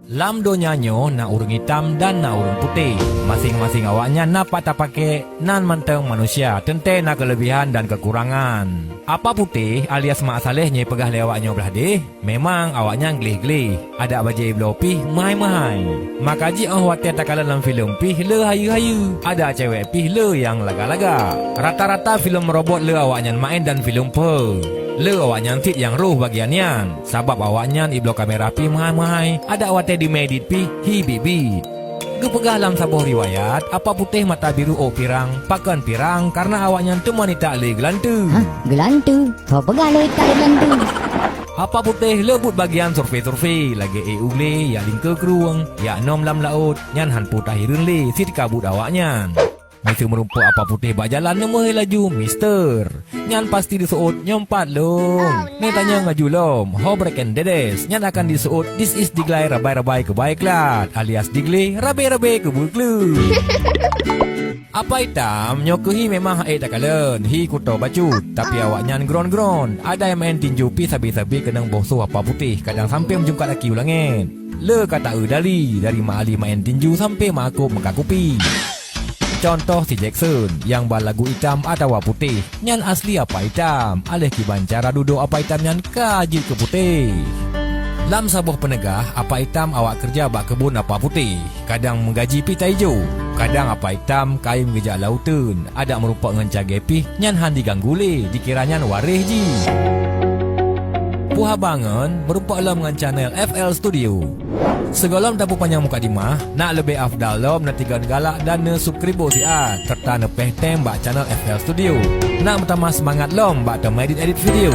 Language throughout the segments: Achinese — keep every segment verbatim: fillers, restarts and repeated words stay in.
Lam donya nyoe na ureuëng itam dan na ureuëng putéh. Maséng-maséng awaknyan na pat tapakék, nan mantong manusia, teuntée na keuleubihan dan keukurangan. Apa Putéh alias Mak Saléh nyang peugah lé awaknyoe blah deh? Memang awaknyan gleh-gleh, adak bajée bloe pih meuhai-meuhai. Maka jiôh watée takalon lam filem pih le hayeue-hayeue, adak cewek pih le nyang laga-laga. Rata-rata filem robot le awaknyan maén dan filem phe. Le awaknyan cit nyang roh bagian nyan, sabab awaknyan ibloe kamera pih meuhai-meuhai, adak watée dimedit pih hi biet-biet. Geupeugah lam saboh riwayat, Apa Putéh mata biru ôk pirang, pakon pirang, kareuna awaknyan teuma nitak lé geulanteue. Hah? Geulanteue? Ho peugah lé itak geulanteue? Apa Putéh le buet bagian survei-survei, lagée ék u glé, jak lingkeue krueng, jak nöm lam laôt, nyan han peue tahireuen lé, sit ka buet awaknyan. Miseue meurumpok Apa Putéh bak jalan neumeuhôi laju, "Mister!" Nyan pasti diseuôt, "Nyoe pat lôn." Neutanyong laju lom, "Ho breken dedes?" Nyan akan diseuôt, "This is Diglai rabai-rabai keubai klat," alias Digleh rabe-rabe keubeue kleuet. Apa Itam nyoe keuh hi memang han ék takalon, hi kuto bacut, tapi awaknyan gron-gron. Ada nyang maén tinju pih sabe-sabe keunong boh soh Apa Putéh, kadang sampoe meujungkat aki u langét. Le ka taeu dali, dari Mak Ali maén tinju sampoe Mak Akop meuka kupi. Contoh si Jackson, nyang ba lagu itam atawa putéh, nyan asli Apa Itam, aléh kiban cara dudoe Apa Itam nyan ka jeuet keu putéh. Lam saboh peuneugah, Apa Itam awak keureuja bak keubon Apa Putéh, kadang meugaji pih taijo, kadang Apa Itam kayém geujak lam uteuen, adak meurumpok ngon cagée pih nyan han jiganggu lé, jikira nyan waréh jih. Peue haba ngon meurumpok lom ngon channel F L Studio. Sigohlom tapeupanyang mukadimah, nak leubeh afdal lom neutigon galak dan neusubscribe siat, serta neupéh tem bak channel F L Studio. Nak meutamah seumangat lom bak teumeuedit-edit video.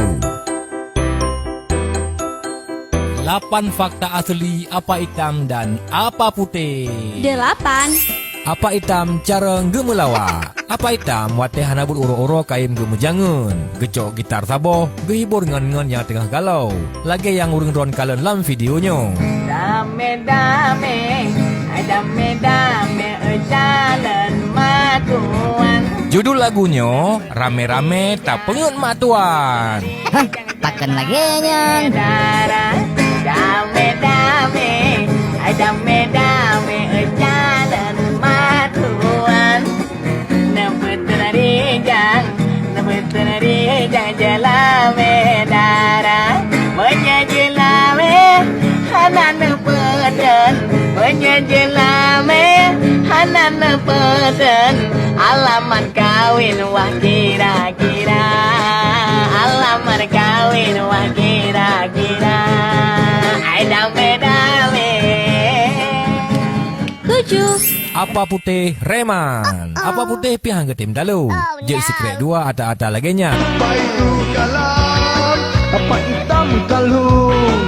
Lapan fakta asli Apa Itam dan Apa Putéh. Delapan. Apa Itam carông geumeulawa. Apa Itam watée hana buet uroe-uroe kayém geumeujangeuen, geucok gitar saboh, geuhibor ngon-ngon nyang teungoh galau, lagée nyang ureuëng droen kalon lam video nyoe. Dame-dame, ai dame-dame, eujalan matuan. Judul lagu nyoe, Rame-rame Tapeungeut Matuan. Hah, pakon lagée nyan? Dara, dame-dame, ai dame-dame, eujalan matuan. Neubeuteun rijang, neubeuteun rijang jeulamé dara. Meunyoe jeulamé hana neupeuteun, meunyoe jeulamé hana neupeuteun, alamat kawin wah kira-kira, alamat kawin wah kira-kira. Ai dame-dame. Tujuh. Apa Putéh reman. Apa Putéh pih han geutem talo. Jeuet sikrek dua ata-ata lagée nyan. Apa itu kalam? Apa itam kalung?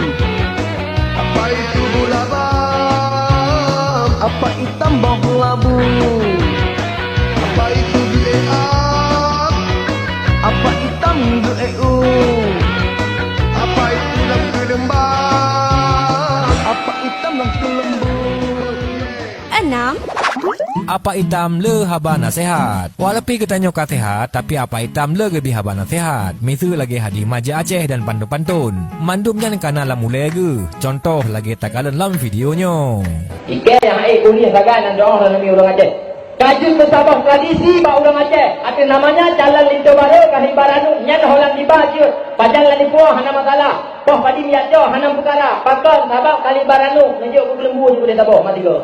Apa itu gula bam? Apa itam boh labu? Apa itu geuék am? Apa itam geuék u? Apa itu lam keuleumbang? Apa itam lam keuleumbang? Enam. Apa Itam le haba naseuhat. Walaupun geutanyoe ka seuhat, tapi Apa Itam le geubri haba naseuhat. Miseue lagée hadih majak Aceh dan pantôn-pantôn. Mandum nyan kana lam ulée geuh. Contoh lagée takalon lam video nyoe. Ikée nyang ék ulieh sagai nan doh lôn nami ureuëng Aceh. Ka jeuet meusaboh tradisi bak ureuëng Aceh. Ateueh namanya calon linto barô ka hiba ranub nyan holan tiba jeuet. Pajan lagée puoh hana masalah. Poh padi miyak cok hana peukara. Pakon sabab ka hiba ranub neujok keu keuleumbu jeuet udeh saboh mati goe.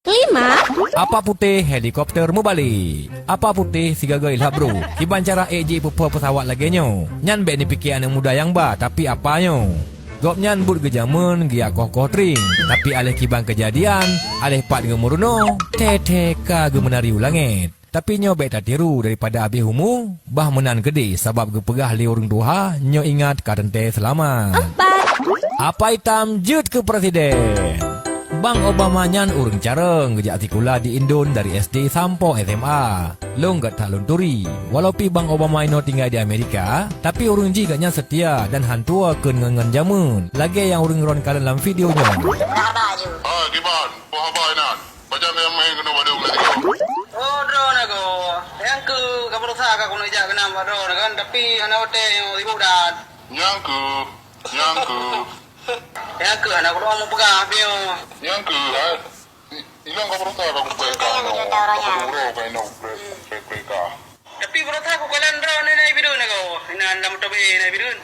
Lima. Apa Putéh helikopter meubalek. Apa Putéh sigaga ilhab bro. Kiban cara ék jipeuphô peusawat lagée nyoe. Nyan bék neupike aneuëk muda nyang ba, tapi apa nyoe. Gobnyan buet geujameun geujak koh-koh tring. Tapi aléh kiban keujadian, aléh pat geumeurunoe, thée-thée ka geumeunari u langét. Tapi nyoe bék tatiru daripada abéh umu, bah meunan keudeh sabab geupeugah lé ureuëng tuha, nyoe ingat ka teuntée seulamat. Empat. Apa Itam jeuet keu presiden? Bang Obama nyan ureuëng carông geujak sikula di Indon dari S D sampoe S M A. Lôn gata lôn turi, walaupun Bang Obama inoe tinggai di Amerika, tapi ureuëng jih gobnyan seutia dan han tuwoe kheun ngon-ngon jameun, lagée nyang ureuëng droen kalon lam video nyoe. Hai, kiban, peue haba inan? Pajan nyang maén keunoe bak droeneuh sigoe? Oh, droeneuh ko. Nyang keuh ka beureusaha ka keuneuk jak keunan bak droeneuh kan, tapi hana watée nyoe sibuk that. Nyang keuh, nyang keuh. Keu aneuk droe meupeugah, Bioe. Nyang keu, hai. I-, ilong ka beurata ka kupreh ka nyoe. Ka beurata ka inoe kupreh, kupreh, kupreh ka. Tapi beurata kukalon droe na bireuen na goe. Inan lam tobe na bireuen.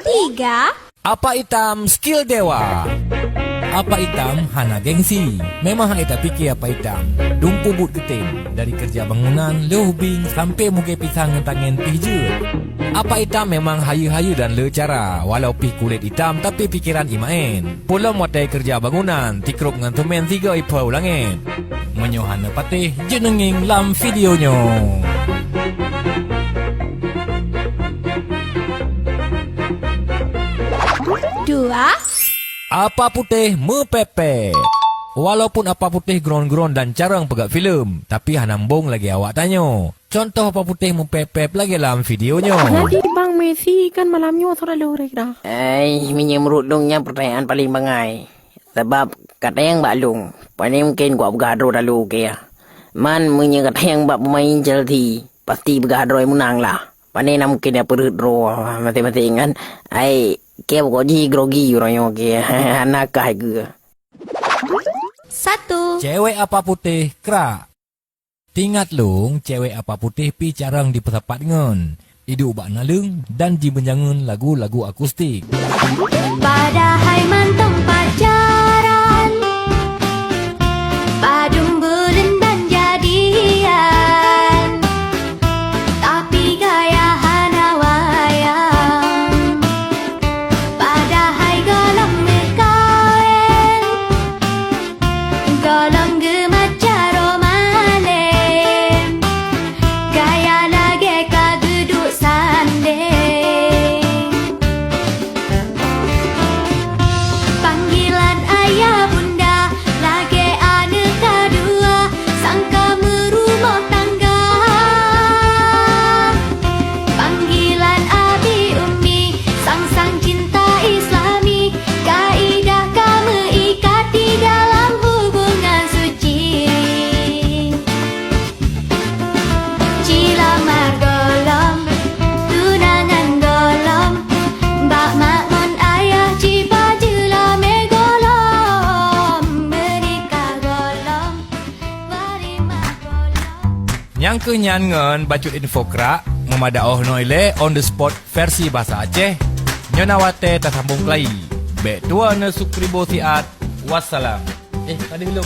Tiga. Apa Itam skill dewa. Apa Itam hana gengsi. Memang hai tapike Apa Itam. Dum peubuet geutem. Dari kerja bangunan, lheuh ubing, sampai mugée pisang ngon tangen pih jeuet. Apa Itam memang hayeue-hayeue dan le cara. Walau pih kulét itam, tapi pikeran imaén. Peulom watée keureuja bangunan, tikrop ngon seumén sigoe iphô u langét. Meunyoe hana patéh, jeuet neungieng lam video nyoe. Dua. Apa Putéh meupépét. Walaupun Apa Putéh gron-gron dan carông peugah filem, tapi hana mbong lagée awak tanyoe. Contoh Apa Putéh meupép-pép lagée lam video nyoe. Jadi Bang Messi kan malam nyoe selalu rek dah. Ai, meunyoe meurut lôn nyan peurtanyaan paleng bangai. Sabab ka tayang bak lôn, pane mungken kupeugah droe talu keu. Man meunyoe ka tayang bak peumain Chelsea, pasti peugah droe meunang lah. Pane na mungken ya peureuet droe maséng-maséng kan. Ai, keu pokok jih grogi uroe nyoe keu. Hana kah keu. Satu. Cewek Apa Putéh krak. Tingat lôn, cewek Apa Putéh pih carông jipeusapat ngon, iduek bak naleueng dan jimeunyangeuen lagu-lagu akustik. Padahai mantong pacaran, padum buleuen dan jadian, tapi gaya hana wayang. Padahai gohlom meukawen, gohlom geumat jaroe malém, gaya lagée ka geuduek sandéng. Panggilan ayah bunda lagée aneuk ka dua, sangka meurumoh tangga. Panggilan abi ummi, sang-sang cinta Islami, kaidah ka meuikat di dalam hubungan suci. Cilamar gohlom, tunangan gohlom, bak mak ngon ayah jiba jeulamé gohlom, meunikah gohlom. Nyang keuh nyan ngon bacut info krak, meumada óh noe ilée on the spot versi bahasa Aceh. Nyoe na watée tasambong keulayi. Bék tuwoe neusukribo siat. Wassalam. Eh, tadi belum.